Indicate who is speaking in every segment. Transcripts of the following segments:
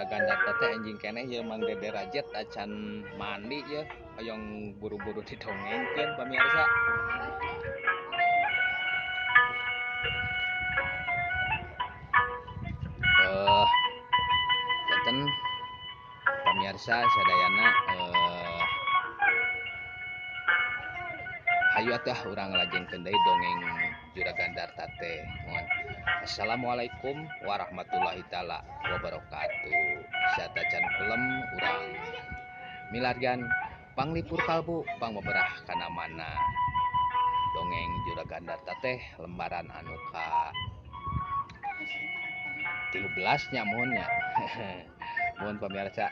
Speaker 1: Juragan Darta teh anjing keneh ieu Mang Dede Rajet acan mandi ye hoyong buru-buru didongengkeun pamirsa. Janten pamirsa sadayana hayu atuh urang lajengkeun deui dongeng Juragan Darta teh. Mohon. Assalamualaikum warahmatullahi taala wabarakatuh. Satacan kulem urang milarian panglipur kalbu pangbeberah kana mana. Dongeng Juragan Darta teh lembaran anu ka 13 nya mohon nya. Mohon pamirsa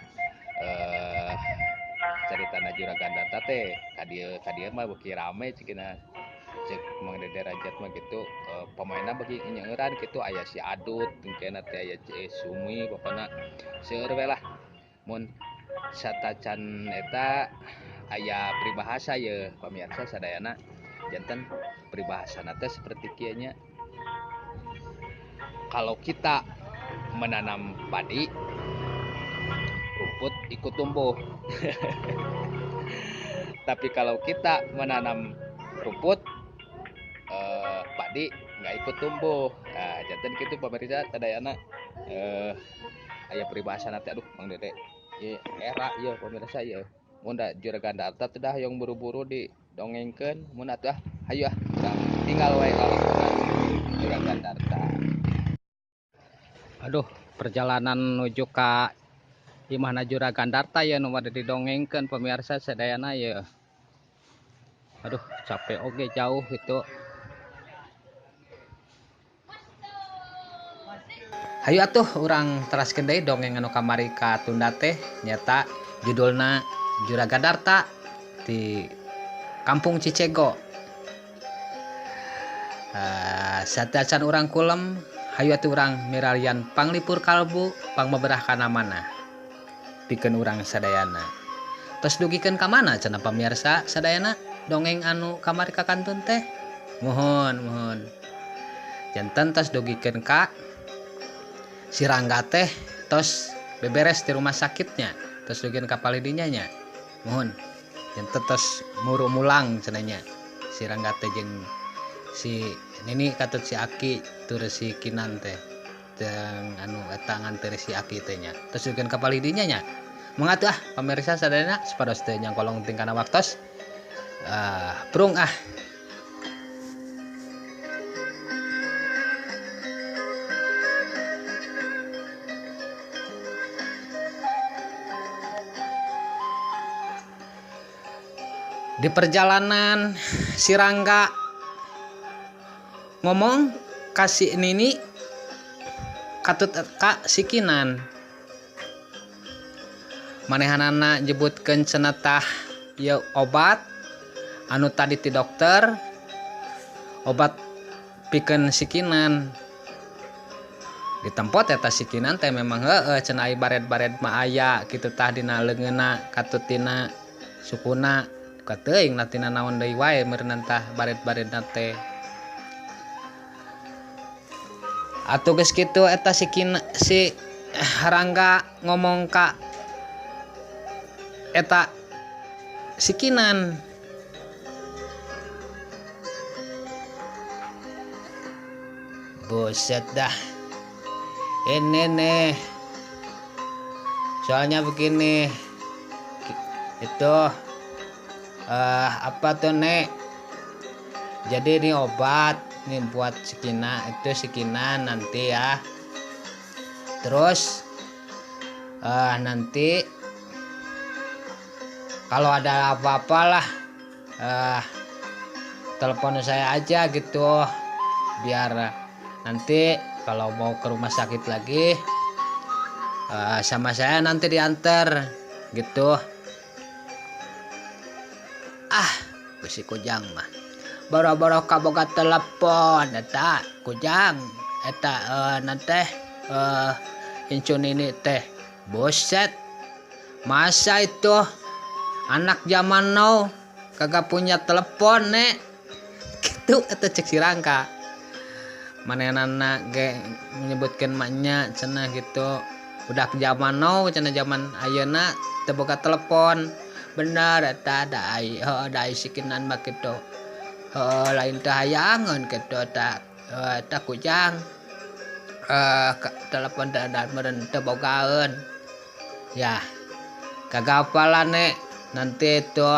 Speaker 1: caritana Juragan Darta teh ka dieu mah beuki rame cigina cek Mang Dede Rajat mah gitu, pemainna beuki nyeueuran kitu, aya si Adut engkena teh aya Sumi pokona seueur we lah. Mun satacan eta aya peribahasa ye pamirsa sadayana, janten peribahasana teh seperti kieu nya. Kalau kita menanam padi, rumput ikut tumbuh. Tapi kalau kita menanam rumput, padi nggak ikut tumbuh. Nah, janten kitu pemirsa sadayana. Aya peribahasa teh, aduh Mang Dede ye era ye pemirsa ye. Mun da Juragan Darta teh dah yang buru-buru didongengkeun, mun atuh hayu ah urang tinggal wae lalakonan Juragan Darta. Aduh, perjalanan menuju ka imahna Juragan Darta ya nu bade didongengkeun pemirsa sadayana ye. Aduh, capek oge jauh gitu. Hayu atuh urang teraskeun deui dongeng anu kamari ka tunda teh nyata judulna Juragan Darta di Kampung Cicego. Satacan urang kulem, hayu atuh urang mirarian panglipur kalbu pangbeberah kana mana pikeun urang sadayana. Tos dugikeun ka mana cenah pamirsa sadayana dongeng anu kamari ka kantun teh? Mohon, mohon. Janten tos dugikeun ka si Rangga teh tos beberes di rumah sakitnya, tos dugikeun ka palidinya nya. Mohon. Janten tos muru mulang cenah nya. Si Rangga teh jeung si Nini katut si Aki tur si Kinan teh jeung anu eta nganter si Aki teh nya. Tos dugikeun ka palidinya nya. Mangga atuh ah pamirsa sadayana supados teu nyangkolong tingkana waktos. Prung ah. Di perjalanan si Rangga ngomong ka si Nini katut ka si Kinan. Manehanana nyebutkeun cenah tah ieu obat anu tadi ti dokter, obat pikeun si Kinan. Ditempot eta si Kinan teh memang heueuh cenah ai bared-bared mah aya kitu tah dina leungeunna katut dina sukuna. Kateuing na tina naon deui wae meureunna tah bared-baredna teh. Atuh geus kitu eta si Kina, si Rangga ngomong ka eta si Kinan. Buset dah. Ini nih. Soalnya begini. Itu apa tuh nek? Jadi ini obat nih buat si Kina, itu si Kina nanti ya. Terus nanti kalau ada apa-apalah telepon saya aja gitu, biar nanti kalau mau ke rumah sakit lagi sama saya nanti diantar gitu. Ah, besi kujang mah. Boro-boro kaboga telepon eta kujang eta nanti incun ini teh. Buset. Masa itu anak zaman now kagak punya telepon nek. Gitu eta cek si Rangga. Manenana ge menyebutkan maknya cenah gitu. Udah zaman now cenah zaman ayeuna teu boga telepon. Bener eta da ai heuh da ai sikinan mah kitu. Heuh lain teu hayangeun kitu ta eta kujang. Telepon teh da meureun teu bogaeun. Ya kagak apalah nek, nanti itu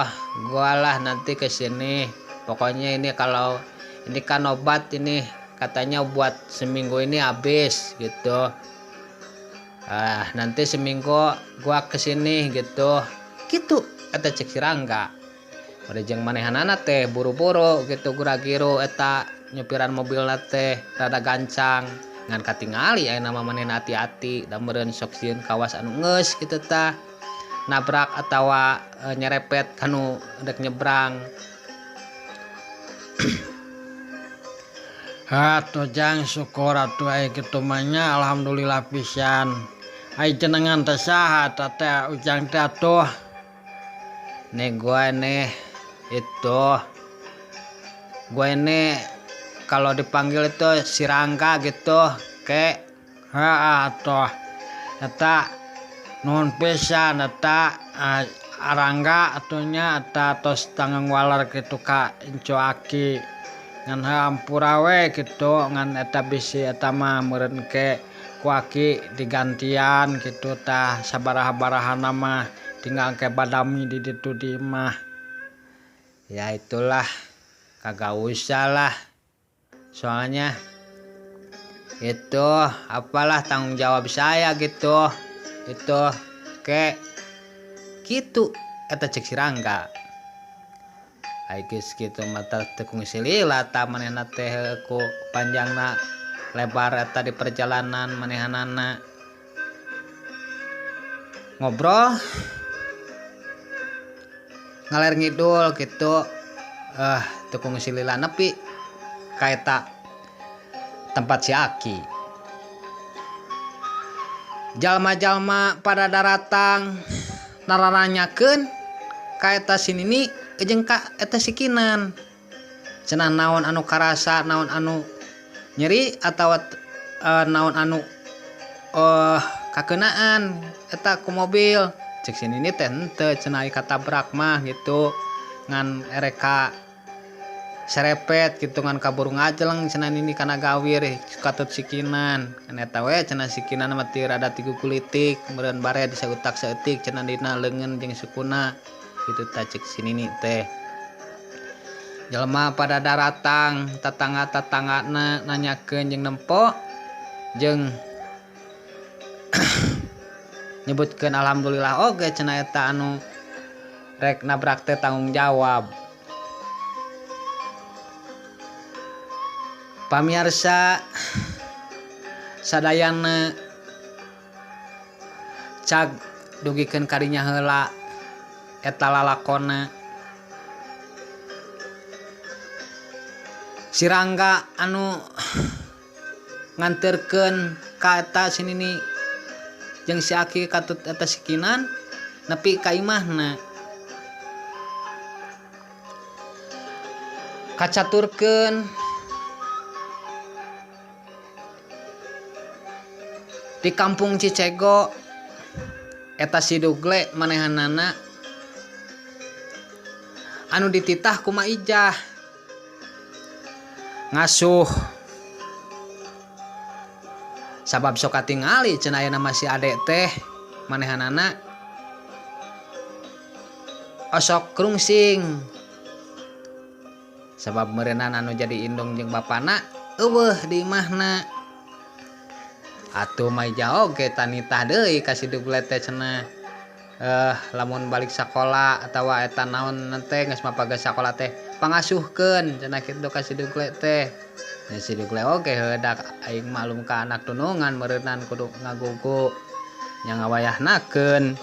Speaker 1: gua lah nanti ke sini. Pokoknya ini kalau ini kan obat ini katanya buat seminggu ini habis gitu. Nanti seminggu gua kesini gitu. Gitu kata cek si Rangga. Pada jeung manehanana teh buru-buru gitu gura-giru eta nyupiran mobilna teh rada gancang. Ngan katingali aya nama manehna hati-hati da meureun sok sieun kawas anu geus kitu tah. Nabrak atawa nyerepet kanu rek nyebrang.
Speaker 2: Atuh jang syukur atuh aya kitu mah nya alhamdulillah pisan. Ai jenengan teh saha eta teh ujang teh atuh?
Speaker 1: Nih gua nih itu gua ini kalau dipanggil itu si Rangga gitu kek.
Speaker 2: Heeh atuh eta nuhun pisan eta Rangga atuh nya eta tos tanggung waler kitu ka Enco Aki. Ngan hampura we kitu ngan eta bisi eta mah meureun ke ku Aki digantian kitu tah sabaraha-barahana mah tinggal ke badami di ditu di imah.
Speaker 1: Ya itulah kagak usah lah. Soalnya itu apalah tanggung jawab saya gitu. Itu ke gitu eta cek si Rangga. Ai geus kitu mah teu kungsi lila ta manehna teh ku panjangna lebar eta di perjalanan manehanana. Ngobrol ngaler ngidul gitu. Teu kungsi lila nepi ka eta tempat si Aki. Jalma-jalma pada daratang nararanyakeun ka eta si Nini jeung ka eta si Kinan. Cenah naon anu karasa, naon anu nyeri atawa naon anu kakeunaan eta ku mobil. Cek si Nini teh henteu cenah ai katabrak mah gitu ngan ereka serepet gitu ngan kaburu ngajeleng cenah Nini kana gawir katut si Kinan. Kan eta we cenah si Kinan mah teu rada tigukulitik meureun bare disautak saeutik cenah dina leungeun jeung sukuna gitu ta cek si Nini teh. Jelema pada daratang tetangga-tetanggana nanyakeun jeung nempo jeung nyebutkeun alhamdulillah oge cenah eta anu rek nabrak teh tanggung jawab. Pamirsa sadayana cag dugikeun kadinya heula eta lalakona. Si Rangga anu nganterkeun ka eta si Nini jeung si Aki katut eta si Kinan nepi ka imahna. Kacaturkeun di kampung Cicego eta si Dugle manehanana anu dititah ku Maijah ngasuh sabab sok katingali cenah aya nama si adek teh manehanana osok krungsing sabab meureunnan anu jadi indung jeung bapana eueuh di imahna. Atuh Maijah oge tanitah deui ka si Dugle teh cenah lamun balik sakola atawa eta naon teh geus mapageuh sakola teh pangasuhkeun cenah kitu ka si Dugle teh. Nya si Dugle oge heudak aing maklum ka anak tunungan meureunnan kudu ngagugu nya ngawayahnakeun.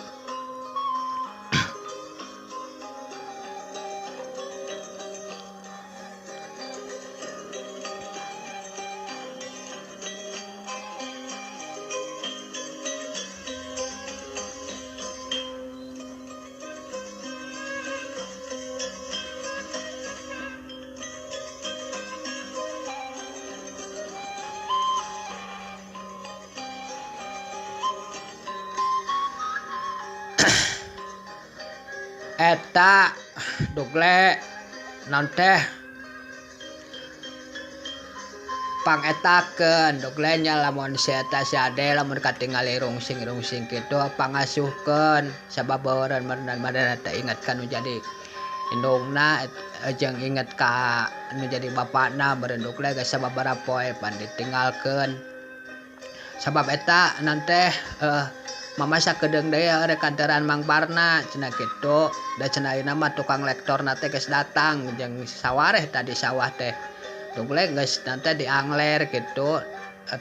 Speaker 2: Eta Dugle naon teh pangetakeun Dugle nya lamun si eta si Ade lamun katingali rungsing-rungsing kitu pangasuhkeun sabab beureun manehna teh inget ka nu jadi indungna jeung inget ka nu jadi bapana meureun Dugle geus sababaraha poe pan ditinggalkeun. Sabab eta naon teh mama sakedeung deui rek kanteran Mang Barna cenah kitu da cenah ayeuna mah tukang lektorna teh geus datang jeung sawareh tadi sawah teh. Dugle geus teh diangler kitu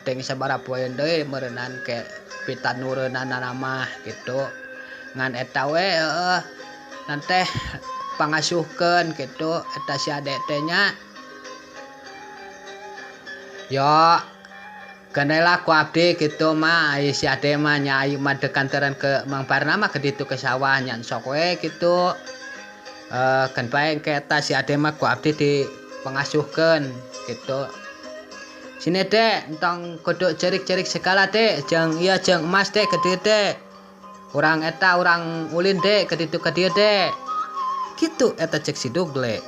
Speaker 2: ting sabaraha poe deui meureunan ke pitanureunana mah kitu. Ngan eta we heueuh teh pangasuhkeun kitu eta si Ade teh nya. Yo keun lah ku abdi kitu mah ai si Ade mah nya ayeuna mah teu kanteran ke Mang Barna mah ke ditu ke sawah nya sok we kitu. Keun bae engke eta si Ade mah ku abdi dipangasuhkeun kitu. Sini Dek, entong kudu cerik-cerik segala Dek, jeung ieu jeung emas Dek ke dieu Dek. Urang eta urang ulin Dek ke ditu ke dieu Dek. Kitu eta cek si Dugle.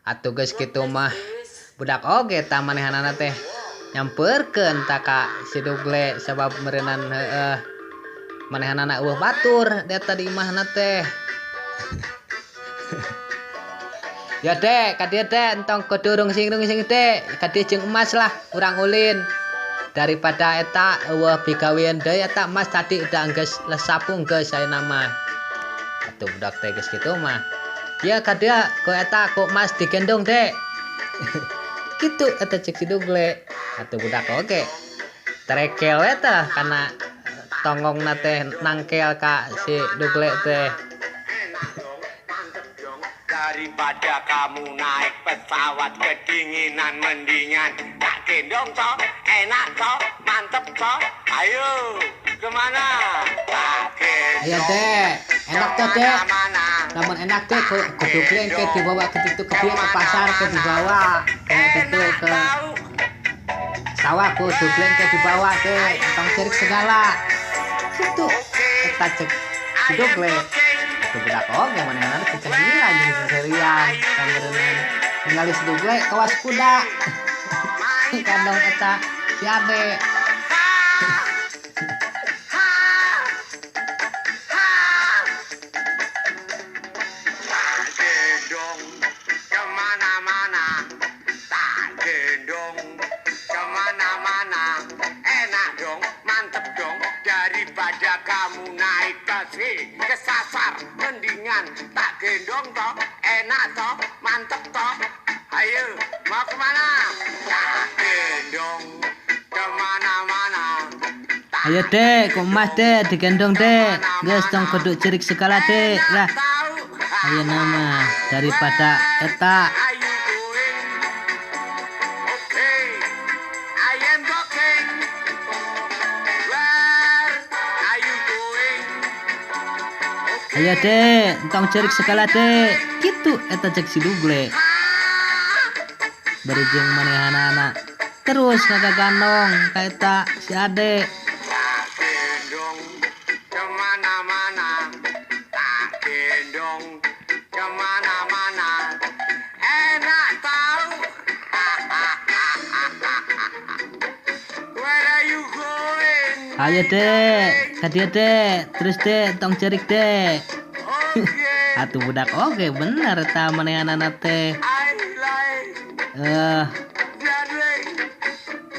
Speaker 2: Atuh geus kitu mah budak oge tah manehanana teh nyampeurkeun ta ka si Dugle sabab meureunan heueuh manehanana eueuh batur eta di imahna teh. Ya Dek, ka dieu Dek, entong kudu rungsing-rungsing Dek, ka dieu jeung emas lah urang ulin. Daripada eta eueuh pigawean deui eta emas tadi udah geus lesapu geus ayeuna mah. Atuh budak teh geus kitu mah. Ya ka dieu ku eta ku emas digendong Dek. Kitu eta cek si Dugle. Atuh budak oge terekel eta kana tonggongna teh nangkel ka si Dugle teh.
Speaker 3: Daripada kamu naik pesawat kedinginan mendingan tak gendong toh, enak toh, mantep toh. Ayo kemana? Tak gendong.
Speaker 2: Ayo Dek, enak toh Dek. Lamun enak Dek, ku Dugle engke dibawa ke ditu ke dieu ke pasar ke dibawa ke ditu ke sawah ku Dugle engke dibawa Dek, tong cerik segala. Kitu eta cek si Dugle. Atuh budak oge manehna teh cengilan jeung seserian sameureunna ningali si Dugle kawas kuda. Kandong eta si Ade.
Speaker 3: Tak gendong kemana-mana, tak gendong kemana-mana, enak dong, mantep dong. Daripada kamu naik taksi kesasar, mendingan tak gendong toh, enak toh, mantep toh. Ayo, mau kemana? Tak gendong kemana-mana.
Speaker 2: Ayo Dek, ku emas Dek, digendong Dek. Geus tong kudu cerik segala Dek lah. Ayo nama daripada eta. Ayo Dek, entong cerik segala Dek. Kitu eta cek si Dugle. Bari jeung manehanana terus ngagagandong ka eta si Ade.
Speaker 3: Tak gendong kemana-mana, tak gendong kemana-mana, enak tahu. Where are you going?
Speaker 2: Ayo Dek, ka dieu Dek, terus Dek, tong cerik Dek.
Speaker 3: Okay.
Speaker 2: Atuh budak oge bener eta manehanana teh.
Speaker 3: I like darling.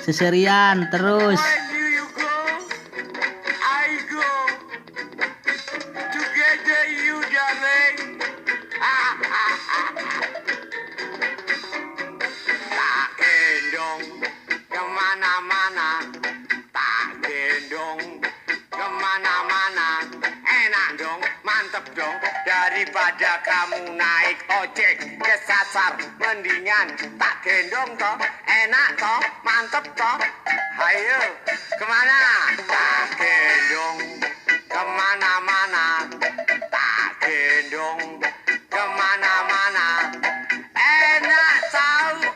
Speaker 2: Seserian terus.
Speaker 3: Where do you go? I go. Together you darling. Tak gendong kemana-mana, tak gendong kemana-mana, enak dong, mantep dong. Daripada kamu naik ojek kesasar, mendingan tak gendong toh, enak toh, mantep toh. Ayo kemana? Tak gendong kemana-mana, tak gendong kemana-mana, enak tahu.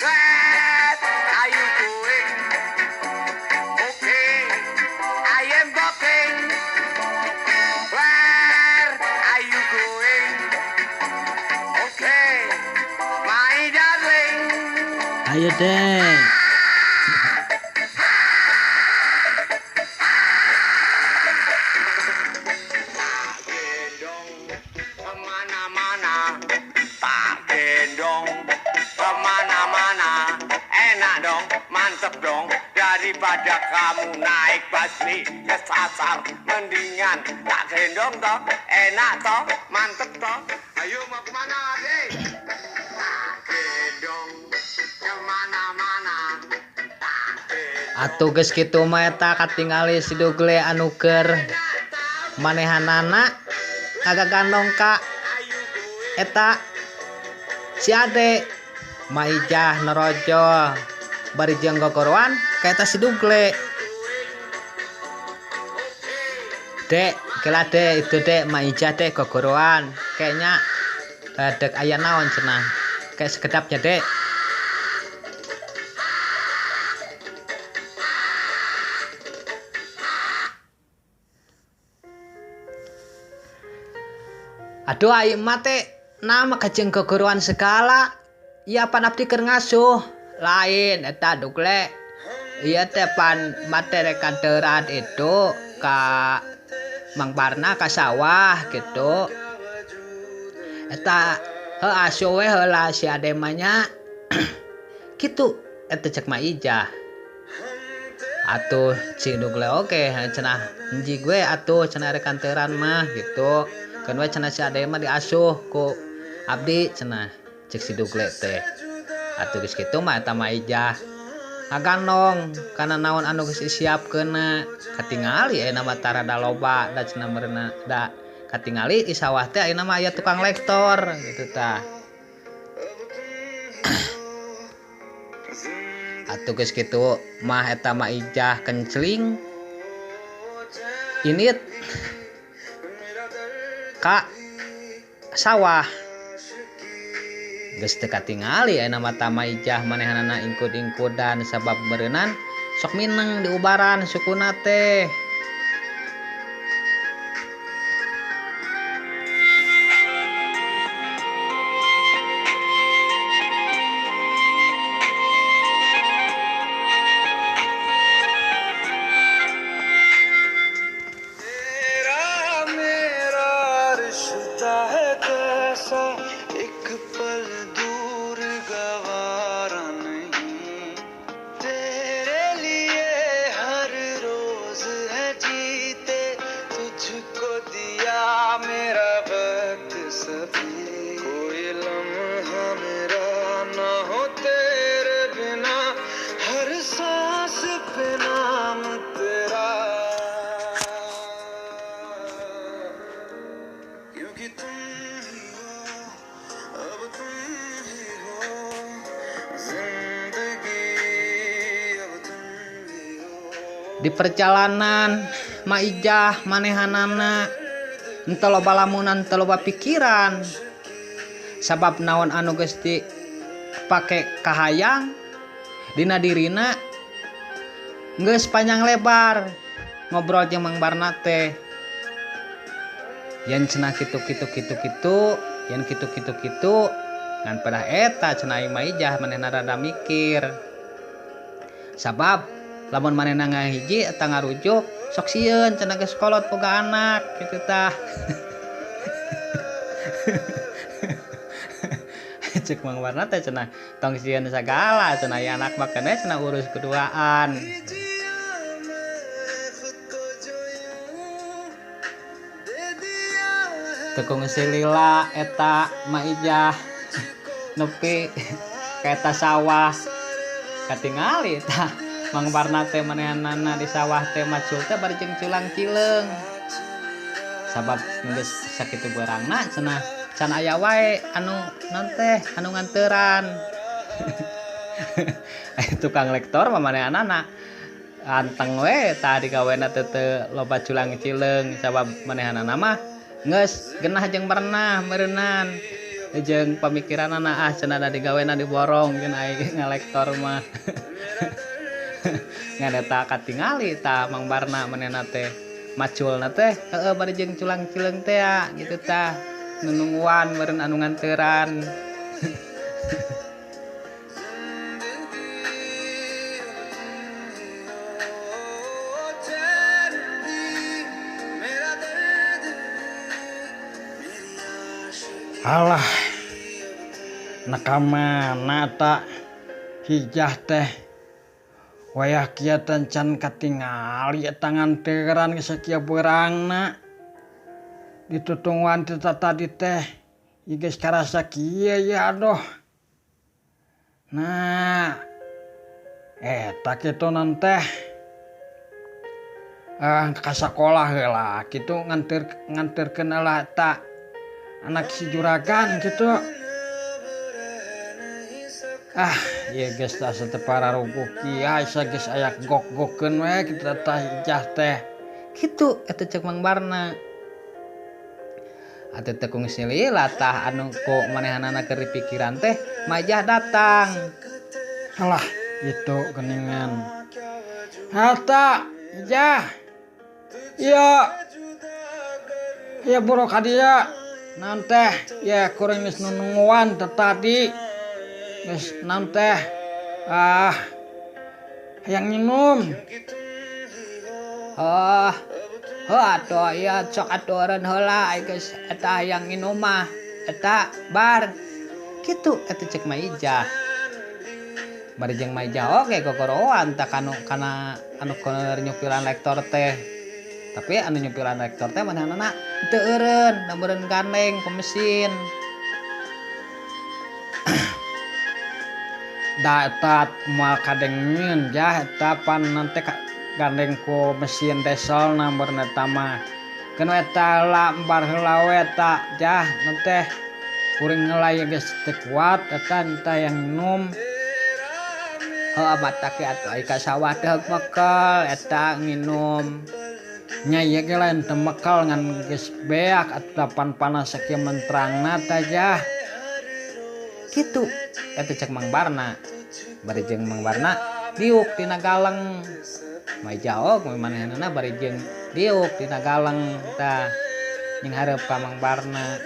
Speaker 3: Where are you going? Okay, I am walking.
Speaker 2: Ayo deh.
Speaker 3: Tak gendong kemana-mana, tak gendong kemana-mana. Enak dong, mantep dong. Daripada kamu naik busway kesasar, mendingan tak gendong toh, enak toh, mantep toh. Ayo mau kemana deh? Tak gendong kemana-mana, tak gendong.
Speaker 1: Atuh geus kitu mah eta katingali si Dugle anu keur manehanana ngagagandong ka eta si Ade. Maijah nerojol bari jeung gogoroan ka eta si Dugle. Dek, kela dek itu dek Maijah dek gogoroan. Kayaknya dek aya naon cenah. Kayak sekedapnya dek. Aduh ai emak teh nama kajeng gogoroan segala. Iya pan abdi keur ngasuh. Lain eta Dugle. Iya teh pan mate rek kanteran itu ka Mang Barna ka sawah gitu. Eta heuh asuh we heula si Ade mah nya. Kitu eta cek Maijah. Atuh si Dugle oge cenah hiji we atuh cenah rek kanteran mah gitu. Keun we cenah si Ade mah diasuh ku abdi cenah cek si Dugle teh. Atuh geus kitu mah eta Maijah ngagandong kana naon anu geus disiapkeunna. Katingali ayeuna mah tarada loba da cenah meureunna da katingali di sawah teh ayeuna mah aya tukang lektor gitu tah. Atuh geus kitu mah eta Maijah kencling init ka sawah. Geus teu katingali ayeuna mah ta Maijah manehanana ingkud-ingkudan sabab meureunan sok mineng di ubaran sukuna teh.
Speaker 4: तेरा मेरा रिश्ता है कैसा, एक पल दूर गवारा नहीं। तेरे लिए हर रोज है जीते, तुझको दिया मेरा वक्त सभी। कोई लम्हा मेरा ना हो तेरे बिना, हर सांस पे नाम तेरा। क्योंकि तुम ही हो, अब तुम ही हो जिंदगी, अब तुम ही हो।
Speaker 1: Di perjalanan Maijah manehanana henteu loba lamunan teu loba pikiran. Sabab naon anu geus dipake kahayang dina dirina geus panjang lebar ngobrol jeung Mang Barna teh. Yen cenah kitu kitu kitu kitu, yen kitu kitu kitu, ngan pedah eta cenah Maijah manehna rada mikir. Sabab lamun manehna ngahiji eta ngarujuk sok sieun cenah geus kolot boga anak kitu tah. Cek Mang Barna teh cenah tong sieun sagala cenah ieu anak mah keneh cenah urus keduaan. Teu kungsi lila eta Maijah nepi ka eta sawah. Katingali tah Mang Barna teh manehanana di sawah teh macul teh bari jeung culang cileung. Sabab geus sakitu beurangna cenah can aya wae anu naon teh anu nganteran. Tukang lektor mah manehanana anteng we tah digawena teh teu loba culang cileung sabab manehanana mah geus genah jeung merenah meureunnan jeung pamikiranana ah cenah da digawena diborong jeung aing ngalektor mah. Ngan eta katingali tah Mang Barna manehna teh maculna teh heueuh bari jeung culang cileung teh gitu tah nunungguan meureun anu nganteran.
Speaker 2: Alah na ka mana eta Hijah teh wayah kieu teh can katingali eta nganteran geus sakieu beurangna ditutungguan ti tatadi teh ieu geus karasa kieu ieu aduh nah eta kitu teh ka sakolah heula kitu nganterkeun heula eta anak si juragan kitu. Ah ieu geus asa teu pararuguh kieu asa geus aya gok-gokeun we kitu tah Hijah teh.
Speaker 1: Kitu eta cek Mang Barna. Atuh teu kungsi lila tah anu ku manehanana keur dipikiran teh Majah datang.
Speaker 2: Alah itu geuningan. Harta Hijah. Ieu. Ieu buru ka dieu. Naon teh ieu kuring geus nunungguan teh tadi. Geus naon teh ah hayang minum.
Speaker 1: Oh, heuh atuh ieu sok atuh eureun heula ai geus eta hayang nginum mah eta bar. Kitu eta cek Maijah. Bari jeung Maijah oge gogoroan tah kanu kana anu keur nyupiran lektor teh. Tapi anu nyupiran lektor teh manehanana teu eureun, da meureun gandeng ku mesin.
Speaker 2: Da eta moal kadengeun jah eta pan nanti gandeng ku mesin diesel na meureun eta mah. Keun eta heula embar heula we eta jah teh kuring heula ieu geus teu kuat eta entah yang minum.
Speaker 1: Heuh mata ge atuh ai ka sawah teh heug mekel eta nginum.
Speaker 2: Nya ieu ge lain teu mekel ngan geus beak atuh pan panas sakieu menterangna tah jah.
Speaker 1: Kitu eta cek Mang Barna. Bari jeung Mang Barna diuk tina galeng. Maijah oge manehanana bari jeung diuk tina galeng tah jeung hareup ka Mang Barna.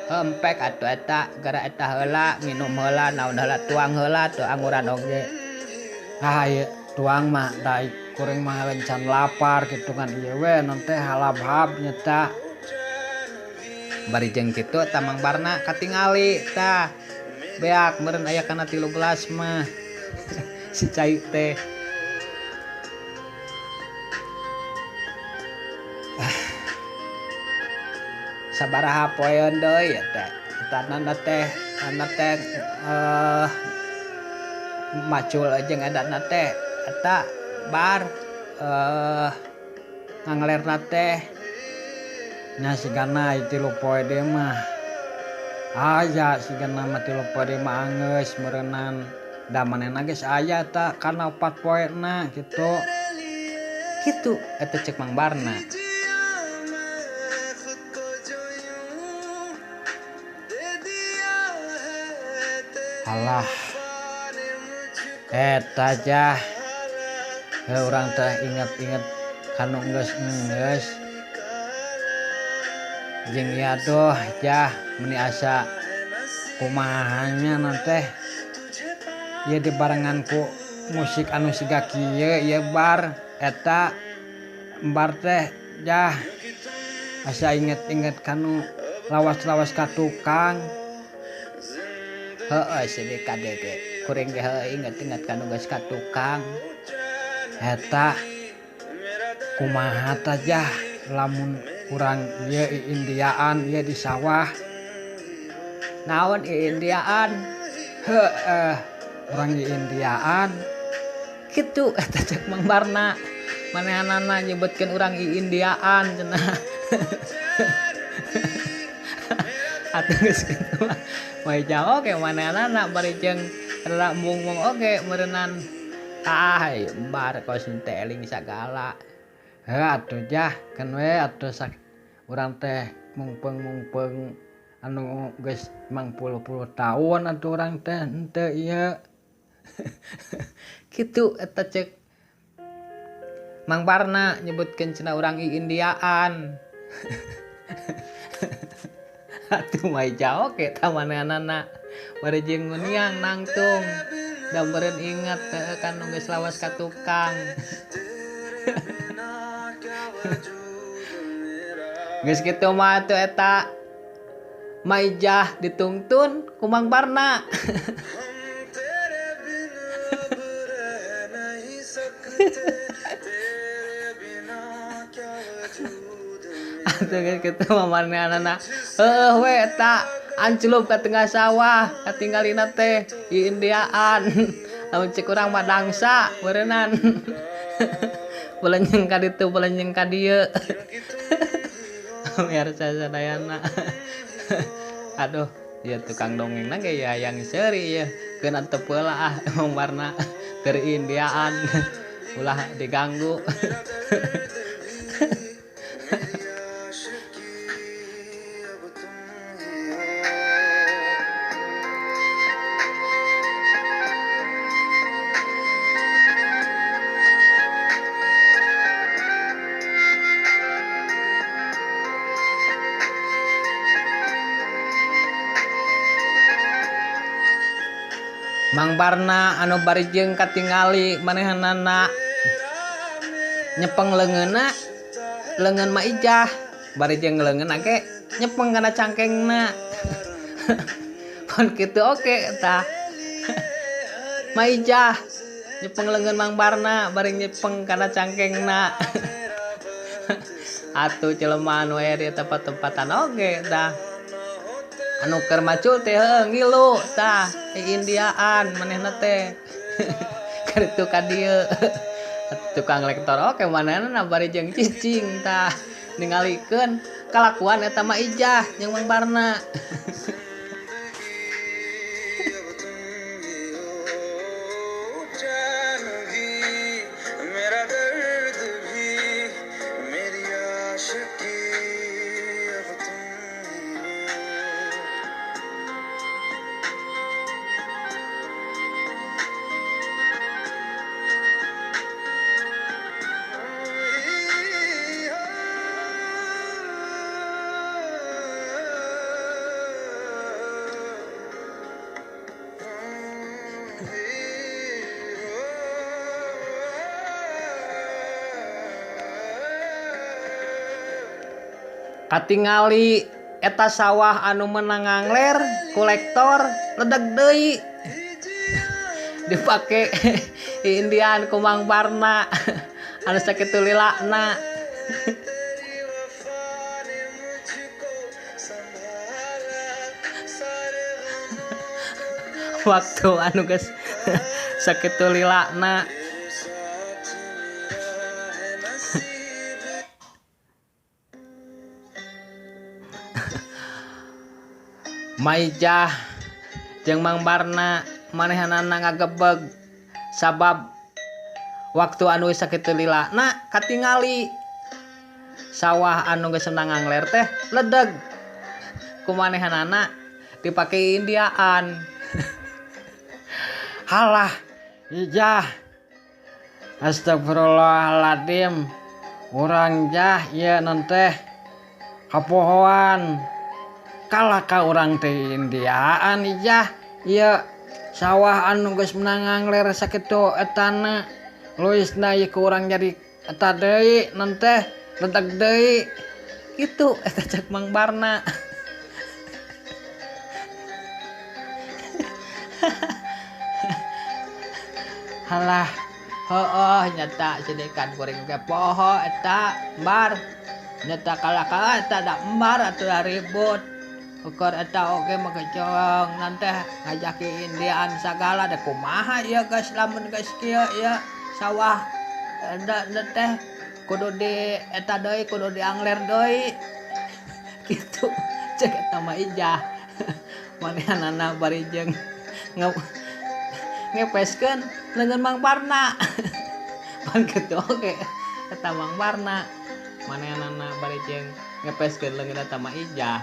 Speaker 1: Hempek atuh eta gara eta heula nginum heula naon heula tuang heula tuh angguran oge.
Speaker 2: Ah ieu tuang mah da kuring mah can lapar kitu kan ieu we non teh halab-hab nyeta.
Speaker 1: Bari jeung kitu tah Mang Barna katingali tah beak meureun aya kana 3 gelas mah. Si cai teh. Sabaraha poeun deui eta etanana teh ana teh macul jeung edanna teh eta bar nganglerna teh
Speaker 2: nya sigana 3 poe deui mah. Aya sigana mah 3 poe deui mah anggeus meureunnan da manehna geus aya ta kana 4 poena kitu.
Speaker 1: Kitu eta cek Mang Barna.
Speaker 2: Alah eta jah heuh urang teh inget-inget kanu geus-geus jeung ieu atuh jah meuni asa kumaha nya teh ieu dibarengan ku musik anu siga kieu ieu bar eta bar teh jah asa inget-inget kanu lawas-lawas ka tukang.
Speaker 1: Heueuh sidik kade ge kuring ge heueuh inget-inget kanu geus ka tukang.
Speaker 2: Eta kumaha tah jah lamun urang ieu Indiaan ieu di sawah.
Speaker 1: Naon Indiaan?
Speaker 2: Heueuh urang Indiaan.
Speaker 1: Kitu eta cek Mang Barna. Manehanana nyebutkeun urang Indiaan cenah. Atuh geus kitu mah. Maijah oge manehanana bari jeung rada embung-embung oge meureunnan. Ah bar kos teh eling sagala.
Speaker 2: Heuh atuh jah keun we atuh urang teh mungpeung-mungpeung anu geus 50 taun atuh urang teh henteu ieu.
Speaker 1: Kitu eta cek Mang Barna nyebutkeun cenah urang Indiaan. Atuh Maijah oge tah manehanana bari jeung nguniang nangtung da meureun inget heueuh kanu geus lawas ka tukang. Geus kitu mah atuh eta Maijah ditungtun ku Mang Barna. Atuh geus kitu mah manehanana heueuh we eta anclup ka tengah sawah katinggalina teh Indiaan. Lamun cek urang mah dangsa meureunnan. Belenyeng ka ditu belenyeng ka dieu. Pemirsa sadayana. Aduh, ieu tukang dongengna ge ya hayang seuri ieu. Keun antep heula ah Mang Barna keur Indiaan. Ulah diganggu. Mang Barna anu bari jeung katingali manehanana nyepeng leungeunna leungeun Maijah bari jeung leungeunna ge nyepeng kana cangkengna. Pan kitu oge tah. Maijah nyepeng leungeun Mang Barna bari nyepeng kana cangkengna. Atuh jelema anu aya di tempat-tempatan oge tah. Anu keur macul teh heueuh ngilu tah Indiaan manehna teh. Karitu ka dieu. Tukang lektor oge manehna bari jeung cicing tah ningalikeun kalakuan eta Maijah jeung Mang Barna. Katingali eta sawah anu menang ngangler kolektor ledeg deui dipake Indian ku Mang Barna anu sakitu lilana. Waktu anu geus sakitu lilana. Maijah jeung Mang Barna manehanana ngagebeg sabab waktu anu sakitu lilana katingali sawah anu geus menang ngangler teh ledeg ku manehanana dipake Indiaan.
Speaker 2: Halah Ijah, astagfirullahaladzim, urang jah ieu teh kapohoan kalah ka urang teh Indiaan Ijah ieu sawah anu geus menang ngangler sakitu etana leuwisna ieu ku urang jadi eta deui teh ledeg deui
Speaker 1: kitu eta cek Mang Barna. Halah heueuh nyata sidekan kuring ge poho eta bar nyata kalah-kalah eta da embar atuh ribut. Ukur eta oge mah kecong nanteh ngajaki Indiaan sagala da kumaha ieu geus lamun geus kieu ieu sawah teh kudu di eta deui kudu diangler deui kitu cek eta mah Ijah. Manehanana bari jeung ngepeskeun leungeun Mang Barna. Pan kitu oge eta Mang Barna manehanana bari jeung ngepeskeun leungeun eta mah Ijah.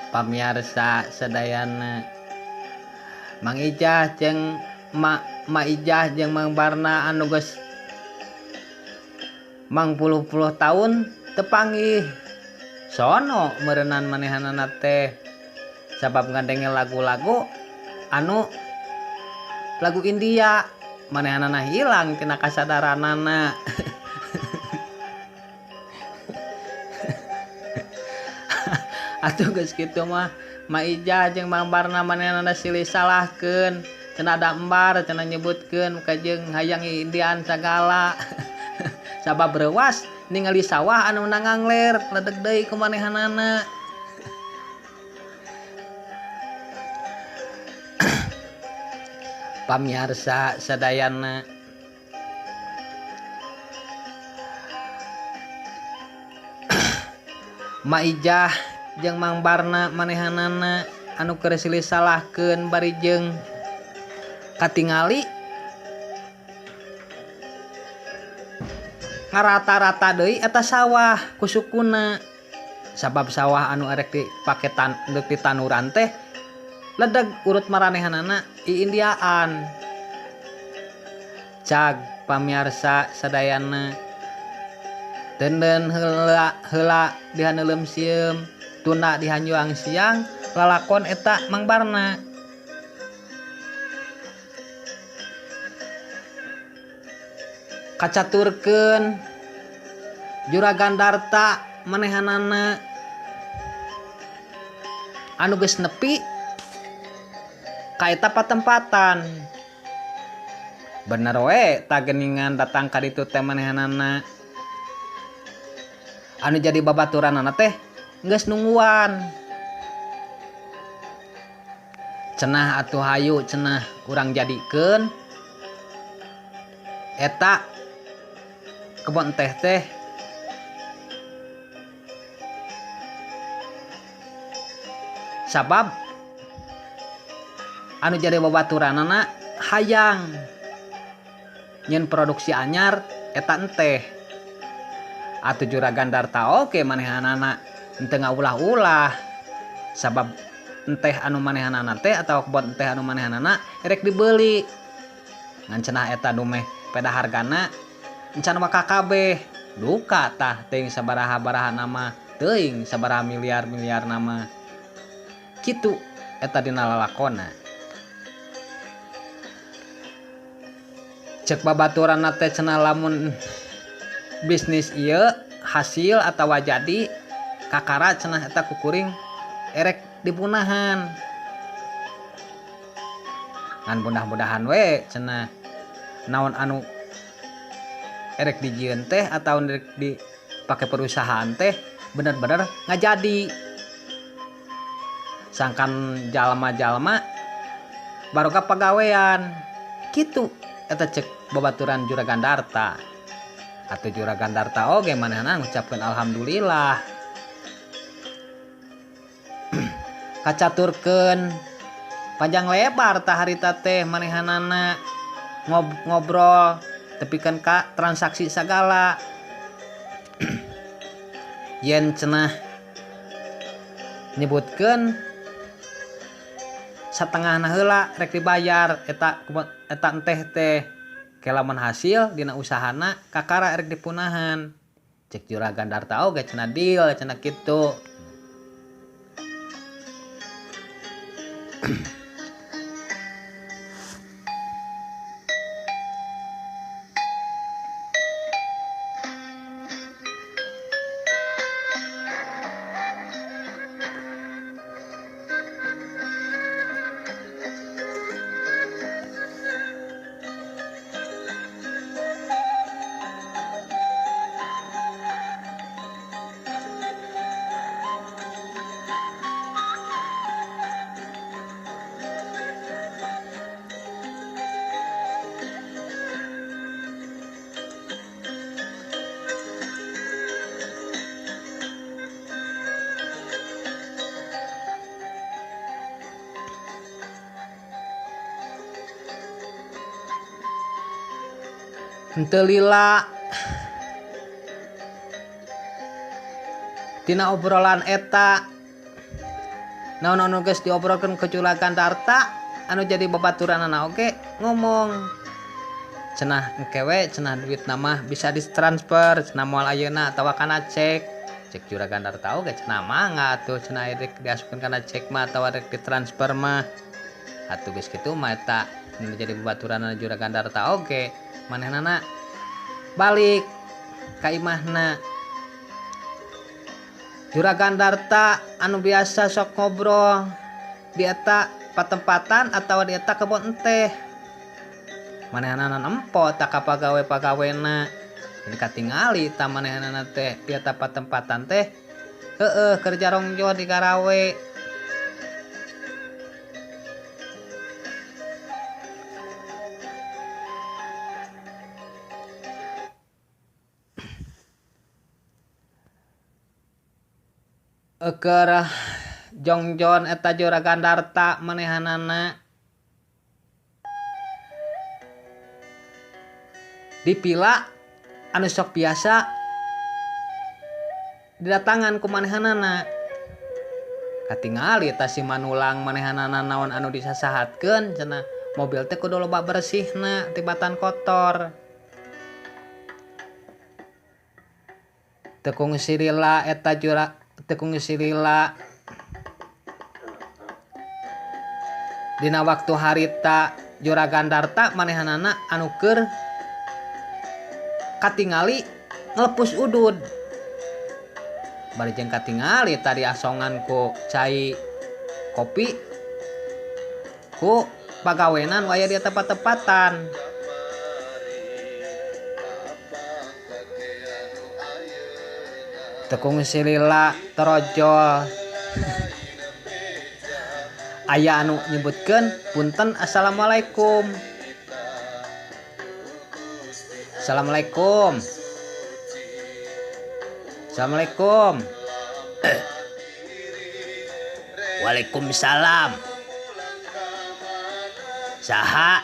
Speaker 1: Pamiarsa sadayana Mang Ijah jeung Ma Ijah jeung Mang Barna anu geus mang puluh-puluh tahun tepanggih sono meureunan manehanana teh sabab ngadenge lagu-lagu anu lagu India manehanana hilang tina kasadaranana. Atuh geus kitu mah Ma Ijah jeung Mang Barna manehna silih salahkeun cenah da embar cenah nyebutkeun ka jeung hayang Indian sagala. Sabab reuwas ningali sawah anu nangangler ledeg deui ku manehanana. Pamiarsa sadayana, Ma Ijah jeung Mang Barna manehanana anu keur silih salahkeun bari jeung katingali ngarata-rata deui eta sawah ku sukuna. Sabab sawah anu erek dipake deuk ditanuran teh ledeg urut maranehanana i Indiaan. Cag pamiarsa sadayana, denden heula heula dihaneuleum sieum tunda dihanjuang siang lalakon eta Mang Barna. Kacaturkeun Juragan Darta manehanana anu geus nepi ka eta patempatan. Bener we ta geuningan datang ka ditu teh manehanana anu jadi babaturanana teh geus nungguan. Cenah atuh hayu cenah urang jadikeun eta kebon teh teh sabab anu jadi babaturanana hayang nyen produksi anyar eta enteh. Atuh Juragan Darta oge manehanana henteu ngaulah-ulah sabab enteh anu manehanana teh atawa kebon enteh anu manehanana erek dibeli. Ngan cenah eta dumeh peda hargana encan waka kabeh. Duka tah teuing sabaraha-baraha nama, teuing sabaraha miliar-miliar nama. Kitu eta dina lalakona. Cek babaturanna teh cenah lamun bisnis ieu hasil atawa jadi kakara cenah eta kukuring erek dipunahan. Ngan mudah-mudahan we cenah naon anu erek dijieun teh atau erek dipake perusahaan teh bener-bener ngajadi. Sangkan jalma-jalma baroka pagawean kitu eta cek babaturan Juragan Darta. Atuh Juragan Darta oge manehna ngucapkeun alhamdulillah. Kacaturkeun panjang lebar tah harita teh manehanana ngobrol tepikeun ka transaksi sagala. Yen cenah nyebutkeun satengahna heula rek dibayar eta eta enteh teh kelamun hasil dina usahana kakara erek dipunahan. Cek Juragan Darta oge cenah deal cenah kitu. Henteu lila tina obrolan eta naon anu geus diobrolkeun ku Juragan Darta anu jadi babaturanana oge ngomong cenah engke we cenah duit mah bisa ditransfer cenah moal ayeuna atawa kana cek. Cek Juragan Darta oge cenah mangga atuh cenah rek diasupkeun kana cek mah atawa rek ditransfer mah. Atuh geus kitu mah eta nu jadi babaturanana Juragan Darta oge manehnana balik ka imahna. Juragan Darta anu biasa sok ngobrol di eta patempatan atawa di eta kebon teh. Manehanana nempo tak ka pagawe-pagawena. Jadi katingali ta manehanana teh di eta patempatan teh heueuh keur jarongjo di garawe. Keur jongjon eta Juragan Darta manehanana dipila anu sok biasa didatangan ku manehanana. Katingali eta si Manulang manehanana naon anu disasahatkeun cenah mobil teh kudu loba bersihna tibatan kotor. Teu kungsi lila eta teu kungsi lila dina waktu harita Juragan Darta manehanana anu keur katingali ngelepus udud. Bari jeung katingali tadi asongan ku cai kopi ku pagawenan waya di tempat-tempatan. Teu kungsi lila torojol. Aya anu nyebutkeun punten assalamualaikum. Assalamualaikum. Assalamualaikum. Waalaikumsalam. Saha?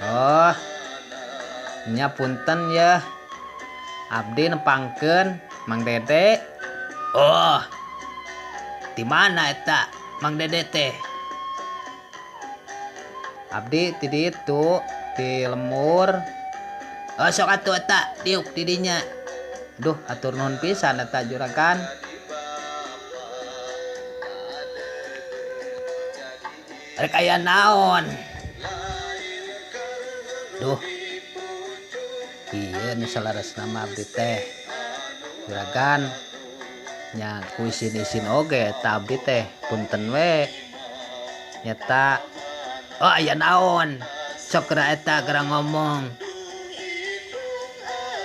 Speaker 1: Oh. Nya punten ya. Abdi nepangkeun Mang Dede. Oh. Di mana eta Mang Dede teh? Abdi ti ditu di lemur. Oh sok atuh eta diuk di dinya. Duh atur nuhun pisan eta juragan. Rek aya naon? Duh. Ieu nu salaresna mah abdi teh juragan nya ku isin-isin oge eta abdi teh punten we nyata. Oh aya naon sok geura eta geura ngomong.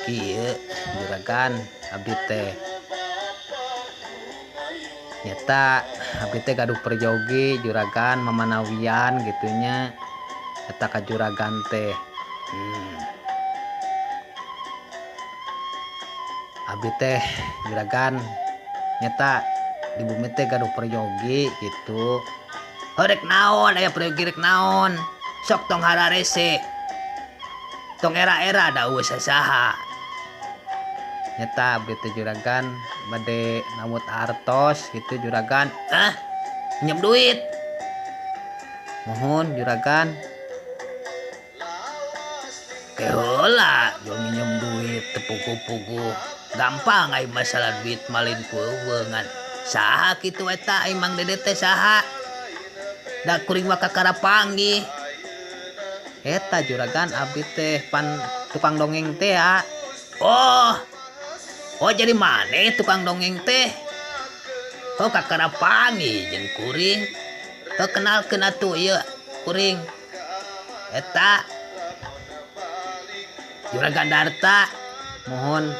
Speaker 1: Kieu juragan abdi teh nyata abdi teh gaduh perjogi juragan mamanawian gitunya eta ka juragan teh. Abdi teh juragan nyata di bumi teh gaduh peryogi gitu. Rek naon aya peryogi rek naon sok tong hararese tong era-era da eueuh sasaha. Nyata abdi teh juragan bade namut artos gitu juragan. Ah nyem duit mohon juragan. Keheula jo minjem duit tepugu-pugu gampang ai masalah duit malin ku eueungan. Saha kitu eta ai Mang Dede teh saha? Da kuring mah kakara panggih. Eta juragan abdi teh pan tukang dongeng teh ya. Oh. Oh jadi maneh tukang dongeng teh? Oh kakara panggih jeung kuring. Oh kenalkeun atuh ieu kuring. Eta Juragan Darta. Mohon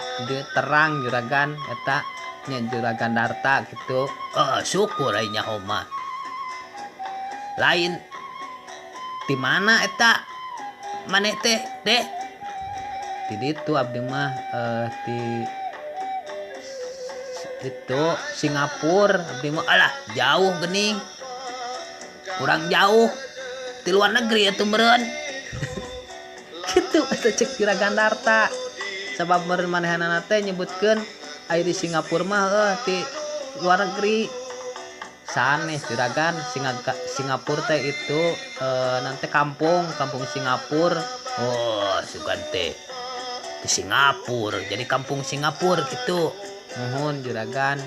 Speaker 1: terang juragan eta nya Juragan Darta gitu. Oh syukur ai nyaho mah. Lain di mana eta maneh teh deh? Di ditu abdi mah di itu Singapura abdi mah. Alah jauh geuning. Kurang jauh di luar negeri atuh meureun. Kitu eta cek Juragan Darta. Sabab meureun manehanana teh nyebutkeun aya di Singapura mah di luar negeri. Sanes juragan Singapura teh itu nanti kampung Singapura. Oh sugan teh di Singapura jadi kampung Singapura gitu. Mohon juragan.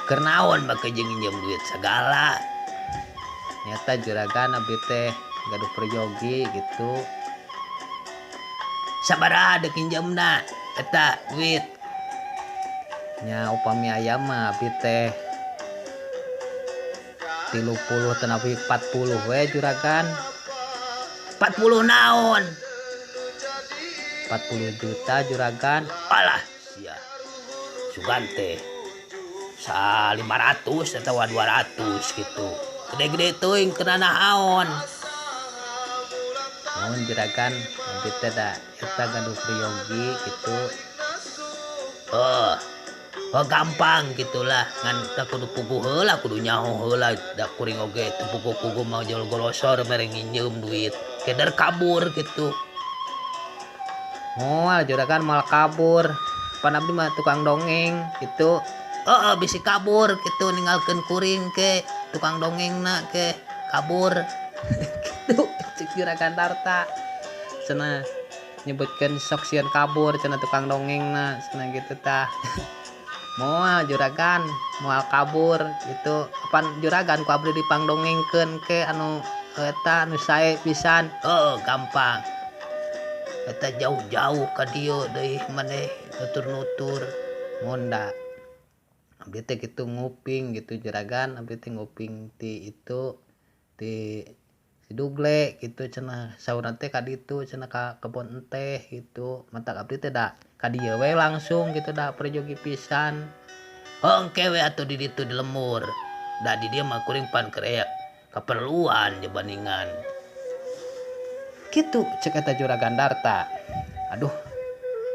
Speaker 1: Keur naon make jeung nginjem duit segala. Nyata juragan abdi teh gaduh peryogi gitu. Sabaraha deuk nginjeumna eta duit? Nya upami aya mah abdi teh 30 tenapi 40 we juragan. 40 naon? 40 juta juragan. Alah sia. Sugan teh sa 500 atawa 200 gitu. Gede-gede teuing kena naon. Naon juragan abdi teh da eta gaduh priyogi gitu. Oh, oh gampang gitulah ngan teu kudu puguh heula kudu nyaho heula da kuring oge teu puguh-puguh mah jol golosor mere nginjeum duit. Keder kabur gitu. Moal juragan moal kabur. Pan abdi mah tukang dongeng gitu. Heeh bisi kabur gitu ninggalkeun kuring ke tukang dongengna ke kabur. Gitu cek juragan Darta. Cenah nyebutkeun sok sieun kabur cenah tukang dongengna cenah gitu tah. Moal juragan moal kabur gitu. Pan juragan ku abdi dipangdongengkeun ke anu eta anu sae pisan. Heeh gampang. Eta jauh-jauh ka dieu deui maneh nutur-nutur monda. Abdi teh kitu nguping gitu juragan, abdi teh nguping ti itu ti si Dugle gitu cenah saurna teh ka ditu cenah ka kebon enteh gitu. Matak abdi teh da ka dieu we langsung gitu da perjogi pisan. Heuh engke we atuh di ditu di lembur. Da di dieu mah kuring pan keur aya kaperluan dibandingan. Kitu cek eta juragan Darta. Aduh,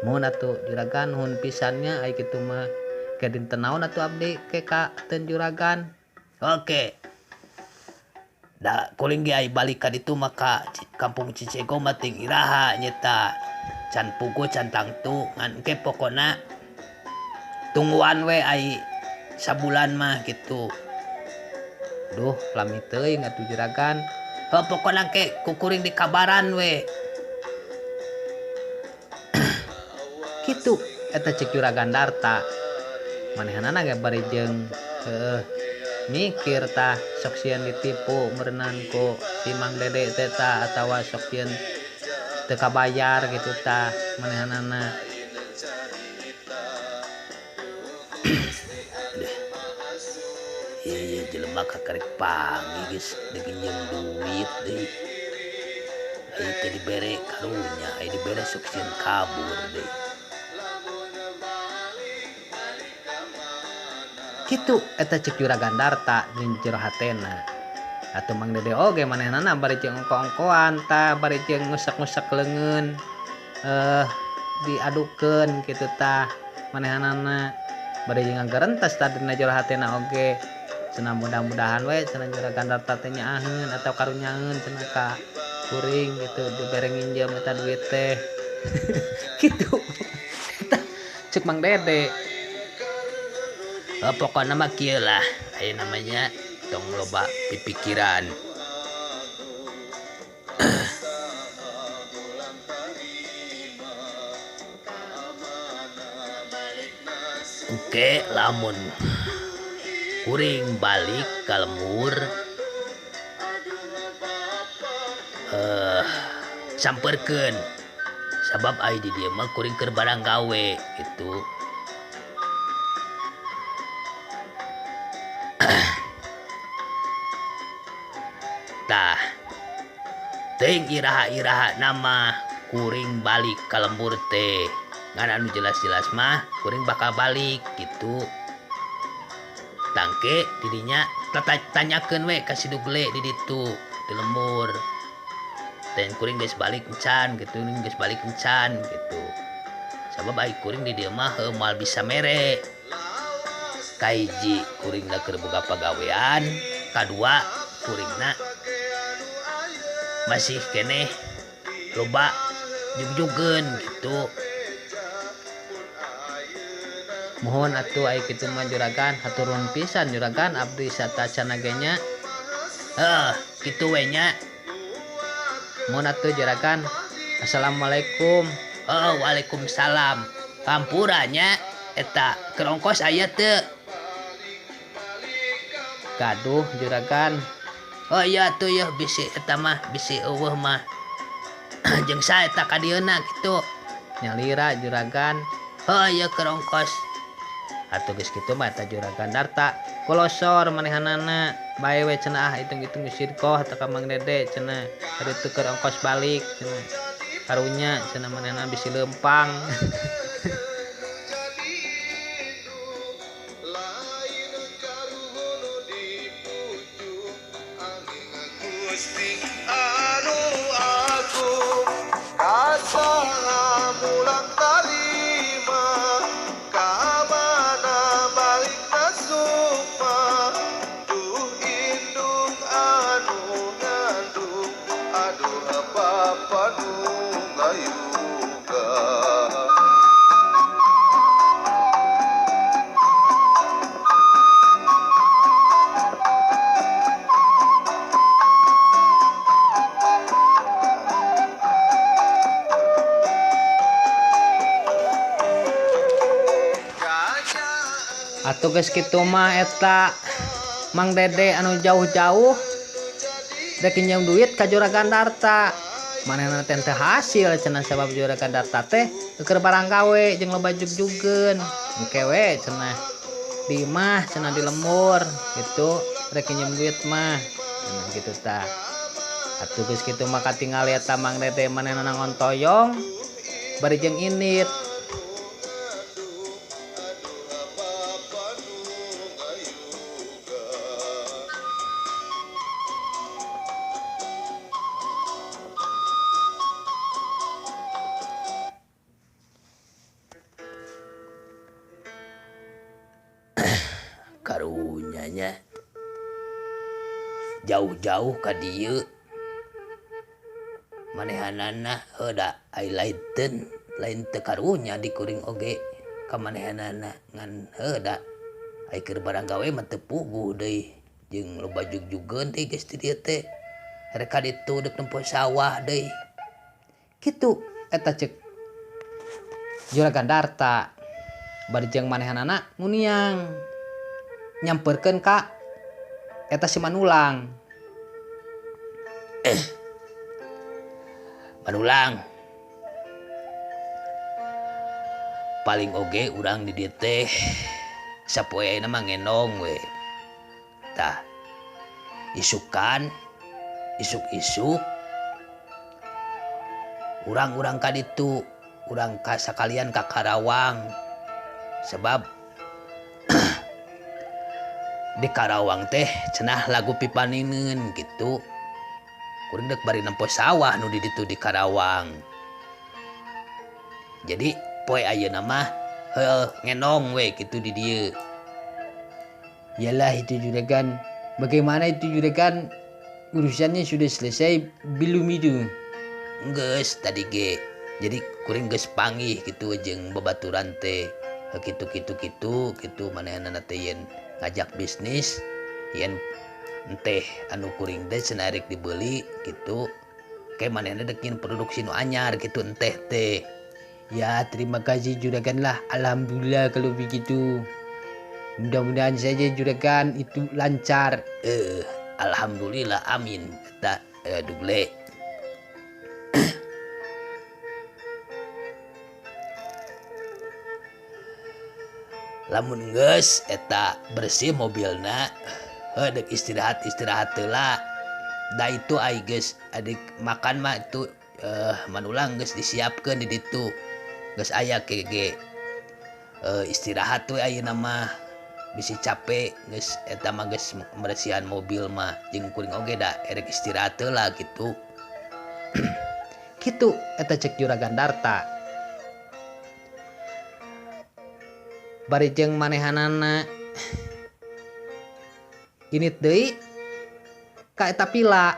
Speaker 1: mun atuh juragan nuhun pisannya ai kitu mah. Ke dinten naon atuh abdi ke ka teun juragan. Oke. Da kuring ge ai balik ka ditu mah ka kampung Cicego mah ting iraha nyeta. Can puguh can tangtu ngan engke pokona tungguan we ai sabulan mah gitu. Duh, lami teuing atuh juragan. Heuh pokona ke ku kuring dikabaran we. Kitu eta cek juragan Darta. Manehanana ge bari jeung heueuh mikir tah sok sieun ditipu meureunan ku si Mang Dede teh tah atawa sok sieun teu kabayar gitu tah manehanana. Ieu jelema kakarek panggih geus deuk nginjeum duit deui. Ai teu dibere karunya, ai dibere sok sieun kabur deui. Kitu eta cek juragan Darta jeung jero hatena. Atuh Mang Dede oge manehnana bari jeung ongko-ongkoan tah bari jeung ngusek-ngusek leungeun diadukeun kitu tah manehanana bari jeung ngagerentes tah dina jero hatena oge. Cenah mudah-mudahan we cenah juragan Darta teh nyaaheun atau karunyaeun cenah ka kuring gitu dibere nginjeum eta duit teh. Kitu eta cek Mang Dede. Pokokna mah kieu lah aya namanya tong loba pipikiran. Oke, lamun kuring balik ka lembur samperkeun sabab ai di dieu mah kuring keur barang gawe gitu. Tah teuing iraha-iraha nama kuring balik ka lembur teh ngan anu jelas-jelas mah kuring bakal balik gitu. Tangke didinya tanyakeun we ka si Dugle di ditu di lembur. Teh kuring geus balik encan gitu, kuring geus balik encan gitu. Sabab ai kuring di dieu mah heuh moal bisa mere. Kahiji kuringna keur boga pagawean, kadua kuringna masih keneh loba jugjugeun gitu. Mohon atuh ai kitu mah juragan, hatur nuhun pisan juragan abdi satacana ge nya. Heuh, kitu we nya. Mohon atuh juragan. Assalamualaikum. Heuh, waalaikumsalam. Hampura nya eta keur ongkos aya teu? Gaduh juragan. Oh iya tuh ya bisi eta mah bisi eueuh mah. Jeung sae eta ka dieuna kitu. Nyalira juragan heuh ieu keur ongkos. Atuh geus kitu mah eta juragan Darta kolosor manehanana bae we cenah ah hitung-hitung sirkoh teh ka Mang Dede cenah kaditu keur ongkos balik cenah karunya cenah manehna bisi leumpang. Atuh geus kitu mah eta Mang Dede anu jauh-jauh rek nginjem duit ka juragan Darta. Manehna teh teu hasil cenah sabab juragan Darta teh keur barang gawe jeung loba jugjugeun. Engke we cenah di imah cenah di lembur gitu rek nginjem duit mah cenah gitu tah. Atuh geus kitu mah katingali eta Mang Dede manehna ngontoyong bari jeung indit.
Speaker 5: Karunyanya jauh-jauh ka dieu manehanana heuh da ai lain lain teu karunya di kuring oge ka manehanana ngan heuh da ai keur barang gawe mah teu puguh deui jeung loba jugjugeun deui geus di dieu teh rek ka ditu deuk nempo sawah deui
Speaker 1: kitu eta ceuk juragan Darta bari jeung manehanana nguniang nyamperkeun ka eta si Manulang.
Speaker 5: Manulang paling oge urang di dieu teh sapoe ayeuna mah ngendong we tah isukan isuk-isuk urang-urang ka ditu urang ka sakalian ka Karawang sebab di Karawang teh cenah lagu pipanineun gitu kuring deuk bari nempo sawah nu di ditu di Karawang. Jadi poe ayeuna mah heuh ngendong we kitu di dieu.
Speaker 2: Yalah itu juragan, bagaimana itu juragan, urusannya sudah selesai belum itu?
Speaker 5: Geus tadi ge. Jadi kuring geus panggih kitu jeung babaturan teh kitu kitu kitu kitu manehna teh yen ngajak bisnis yen teh anu kuring teh cenah rek dibeli gitu ke manehna dek nyin produksi nu anyar gitu enteh teh.
Speaker 2: Ya terima kasih juragan lah, alhamdulillah kalau begitu. Mudah-mudahan saja juragan itu lancar.
Speaker 5: Alhamdulillah amin eta dugle. Lamun geus eta bersih mobilna heuh deuk istirahat-istirahat heula. Da itu ai geus adik makan mah itu Manulang geus disiapkeun di ditu. Geus aya ge istirahat we ayeuna mah bisi capek geus eta mah geus meresihan mobil mah jeung kuring oge da erek istirahat heula kitu.
Speaker 1: Kitu eta cek juragan Darta. Bari jeung manehanana init deui ka eta pila.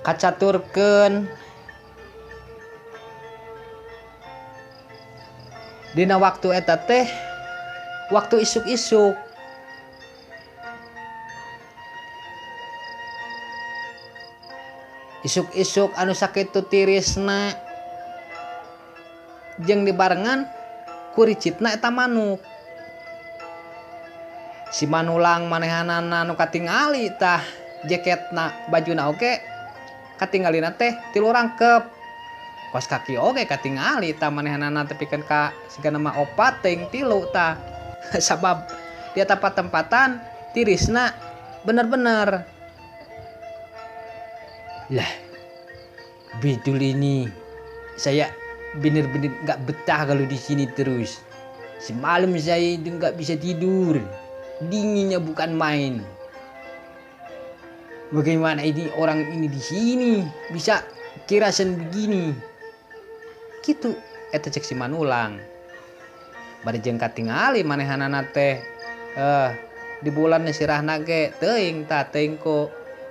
Speaker 1: Kacaturkeun dina waktu eta teh waktu isuk-isuk. Isuk-isuk anu sakitu tirisna jeung dibarengan kuricitna eta manuk. Si Manulang manehanana nu katingali tah jaketna bajuna oge katingalina teh tilu rangkep. Kos kaki oge katingali tah manehanana tepikeun ka sigana mah opat teuing tilu tah. Sabab dia tempat-tempatan tirisna bener-bener.
Speaker 2: Lah, betul ini. Saya bener-bener nggak betah kalau di sini terus. Semalam saya itu nggak bisa tidur. Dinginnya bukan main. Bagaimana ini orang ini di sini bisa kirasan begini?
Speaker 1: Gitu eta cek si Manulang. Bari jeung katingali manehanana teh di bulan sirahna ge teuing tah teuing ku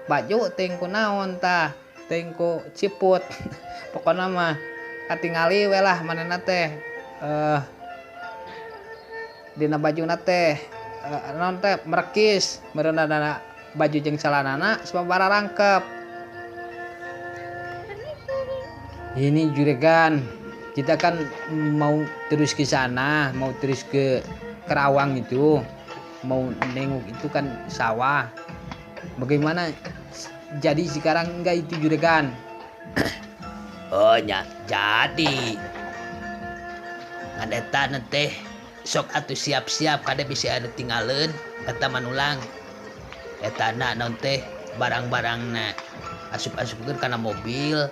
Speaker 1: baju teuing ku naon tah teuing ku ciput. Pokona mah katingali we lah manehna teh dina bajuna teh naon teh merekis meureunana baju jeung celanana sababaraha rangkep.
Speaker 2: Ini juragan, kita kan mau terus ke sana, mau terus ke Kerawang itu, mau nengok itu kan sawah. Bagaimana jadi sekarang enggak itu juragan?
Speaker 5: Oh nya jadi. Ngan eta teh sok atuh siap-siap kade bisi anu tinggaleun eta Manulang. Eta na naon teh barang-barangna asup-asupkeun kana mobil.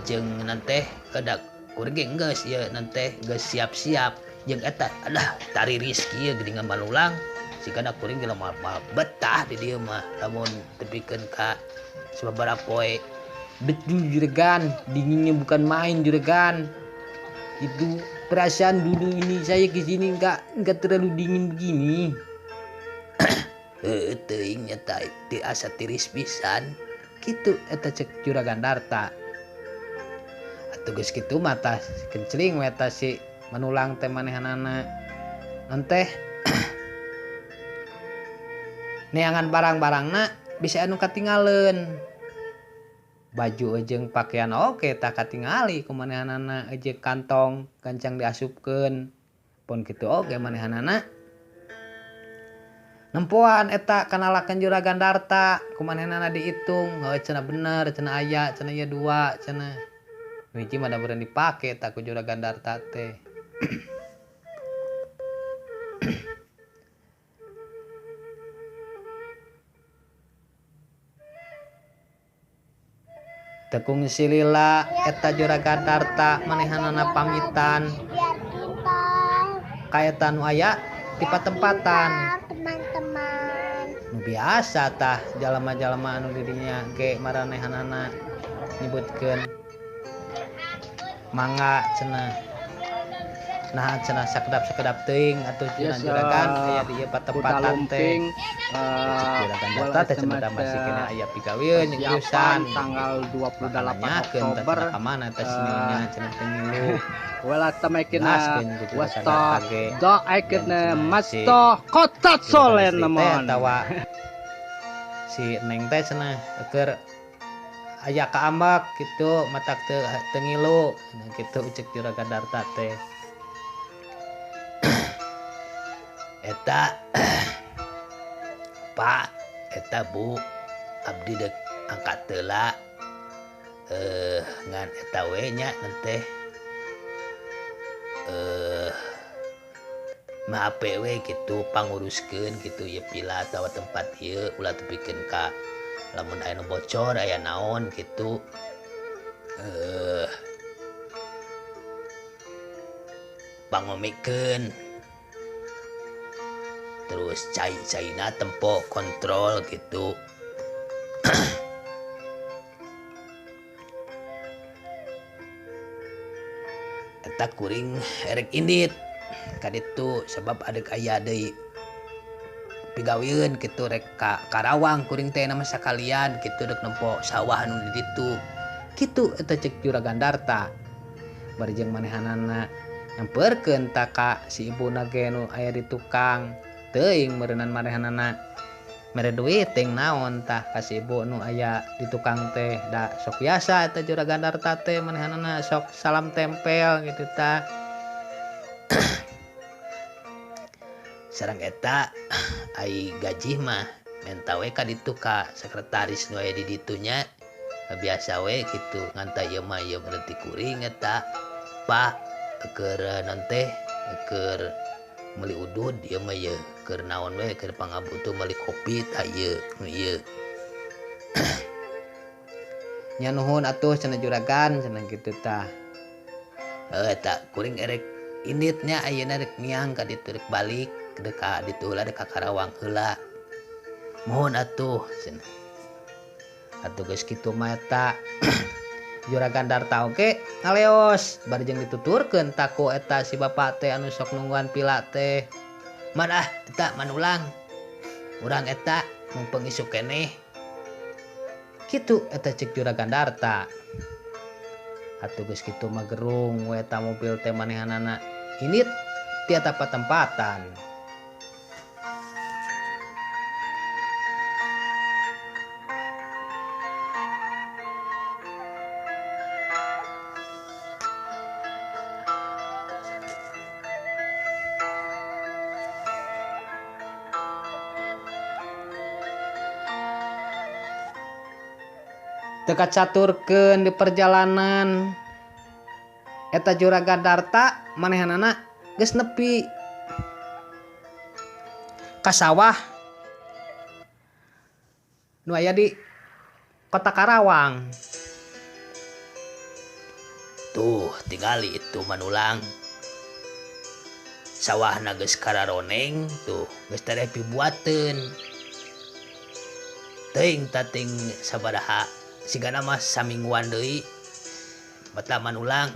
Speaker 5: Jeung teh kedak kuring ge geus ieu teh geus siap-siap jeung eta alah tariris kieu geuningan Manulang. Sigana kuring ge moal betah di dieu mah lamun tepikeun ka sababaraha poe.
Speaker 2: Betul juragan, dinginnya bukan main juragan. Itu perasaan dulu ini saya ke sini nggak terlalu dingin begini.
Speaker 5: Heueuh teuing nya tah teu asa tiris pisan.
Speaker 1: Kitu eta cek juragan Darta. Atuh geus kitu mah tah kencling we tah si Manulang teh manehanana. Teh neangan barang-barangna bisa anu katingaleun. Baju jeung pakaian oge tah katingali ku manehanana jeung kantong gancang diasupkeun. Pon kitu oge manehanana. Nempoan eta kanalakan juragan Darta ku manehanana diitung, heuh cenah bener cenah aya cenah ieu dua cenah. Nu hiji mah da beureun dipake tah ku juragan Darta teh. Tekung silila eta juragan Darta manehanana pamitan ka eta nu aya di patempatan. Nu biasa tah jalma-jalma anu di dinya ge maranehanana nyebutkeun mangga cenah. Nah cenah sakedap-sakedap teuing atuh cenah juragan aya di ieu patempatan teh. Juragan Darta teh cenah masih kena aya pigaweun jeung urusan
Speaker 6: tanggal 28 Oktober
Speaker 1: ka mana teh sinilnya cenah teh ngilu.
Speaker 6: Wala tamekina wasta do aikna masto kota solen namon.
Speaker 1: Tawa si Neng teh cenah keur aya ka ambak kitu matak teu teu ngilu kitu cek juragan Darta teh.
Speaker 5: Eta Pak eta Bu abdi deuk angkat heula ngan eta we nya teh maaf we kitu panguruskeun kitu ieu pila atawa tempat ieu ulah tepikeun ka lamun aya nu bocor aya naon kitu pangomikeun terus cai-caina tempo kontrol gitu. Eta kuring erek indit kaditu sebab adek aya deui Pigaweun kitu rek ka Karawang kuring teh nama sakalian kitu rek nempo sawah anu di ditu.
Speaker 1: Kitu eta cek Juragan Darta. Bari jeung manehanana nyamperkeun ta ka si ibuna ge nu aya di tukang. Teuing meureunnan manehanana mere duit ting naon tah ka si ibu nu aya di tukang teh da sok biasa eta Juragan Darta teh manehanana sok salam tempel gitu tah.
Speaker 5: Sareng eta ai gaji mah menta we ka ditu ka sekretaris nu aya di ditu nya biasa we kitu ngan tah ieu mah ieu berhenti kuring eta Pak keur naon teh keur meuli udud ieu mah ieu keur naon we keur pangabutuh meuli kopi tah ieu nu ieu.
Speaker 1: Nya nuhun atuh cenah juragan cenah kitu tah.
Speaker 5: Heuh eta kuring erek inditnya ayeuna rek miang ka ditu rek balik dek ka ditu heula dek ka Karawang heula. Mohon atuh cenah.
Speaker 1: Atuh geus kitu mah eta Juragan Darta oge ngaleos bari jeung dituturkeun ta ku eta si bapak teh anu sok nungguan pila teh.
Speaker 5: Man ah eta manulang. Urang eta mumpung isuk keneh.
Speaker 1: Kitu eta cek Juragan Darta. Atuh geus kitu mah gerung we eta mobil teh manehanana init ti eta patempatan. Teu kacaturkeun di perjalanan eta Juragan Darta manehanana geus nepi ka sawah nu aya di kota Karawang.
Speaker 5: Tuh tingali itu manulang sawahna geus kararoneng tuh geus tereh pibuateun. Teuing tating sabaraha sigana mah samingguan deui mata manulang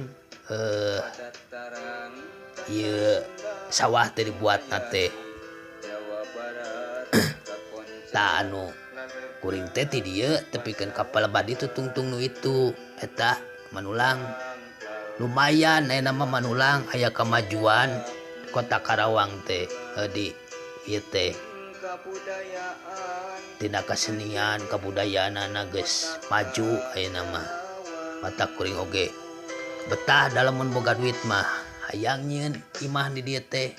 Speaker 5: ieu sawah teh dibuatna teh. Tah anu kuring teh ti dieu tepikeun ka palebah ditu tungtung nu itu eta manulang lumayan ayeuna mah manulang aya kamajuan kota Karawang teh di ieu teh tina kesenian kabudayaanana geus maju ayeuna mah. Mata kuring oge betah dalamun boga duit mah hayang nyieun imah di dieu teh.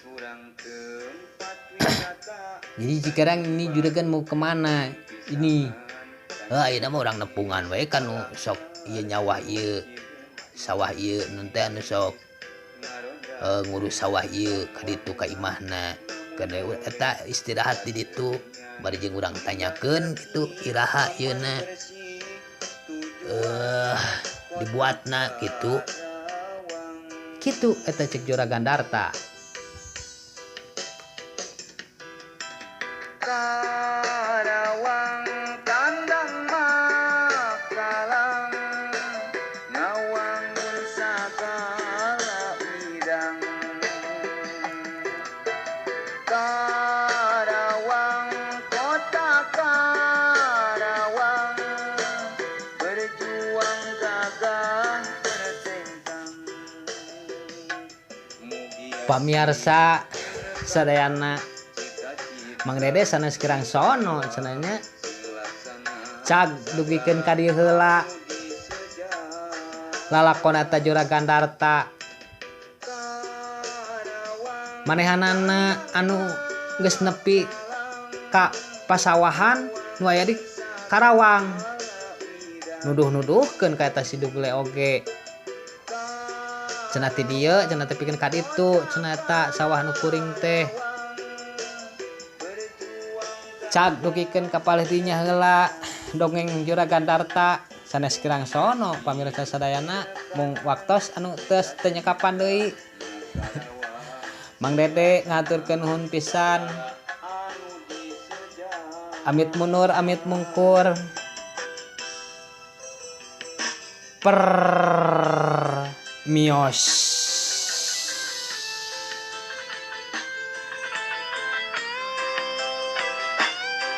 Speaker 1: Jadi sekarang ini juragan mau kemana ini?
Speaker 5: Heuh ayeuna mah urang nepungan we kan nu sok ieu nyawah ieu sawah ieu nu teh anu sok ngurus sawah ieu ka ditu ka imahna. Kana eta istirahat di ditu bari jeung urang tanyakeun kitu iraha ieuna dibuatna kitu.
Speaker 1: Kitu eta cek Juragan Darta.
Speaker 4: Karawang tandang makalang ngawangun sagala widang. Karawang kota Karawang berjuang gagah bertentang.
Speaker 1: Pamiarsa sadayana Mang Dede sanes kirang sono cenah nya. Cag dugikeun ka dieu heula lalakon eta Juragan Darta. Manehanana anu geus nepi ka pasawahan nu aya di Karawang. Nuduh-nuduhkeun ka eta si Dugle oge. Cenah ti dieu cenah tepikeun ka ditu cenah eta sawah nu kuring teh. Cag dugikeun ka palih dinya heula dongeng Juragan Darta sanes kirang sono pamirsa sadayana mung waktos anu teu nyekapan deui. Mang Dede ngaturkeun nuhun pisan. Amit munur amit mungkur. Per mios.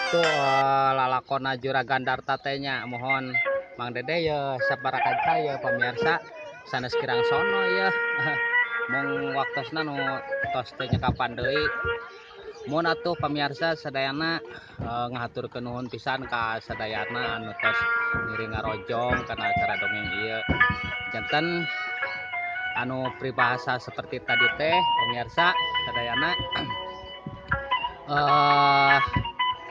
Speaker 1: Kitu lalakona Juragan Darta teh nya. Mohon Mang Dede ye sabarakanca ye pemirsa sanes kirang sono ya. Mung waktosna nu tos teu nyekapan deui. Mun atuh pamirsa sadayana ngahaturkeun nuhun pisan ka sadayana anu tos ngiring ngarojong kana acara dongeng ieu. Janten anu peribahasa seperti tadi teh pemirsa sadayana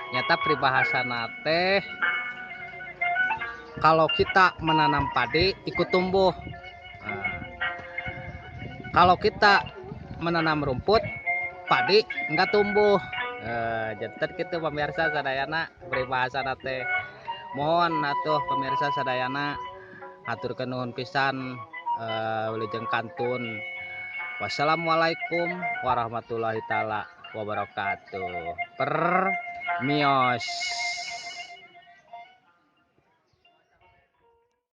Speaker 1: nyata peribahasa teh kalau kita menanam padi ikut tumbuh. Nah, kalau kita menanam rumput padi enggak tumbuh. Janten kitu pemirsa sadayana peribahasa teh. Mohon atuh pemirsa sadayana haturkeun nuhun pisan, wilujeng kantun. Wassalamualaikum warahmatullahi taala wabarakatuh. Per mios.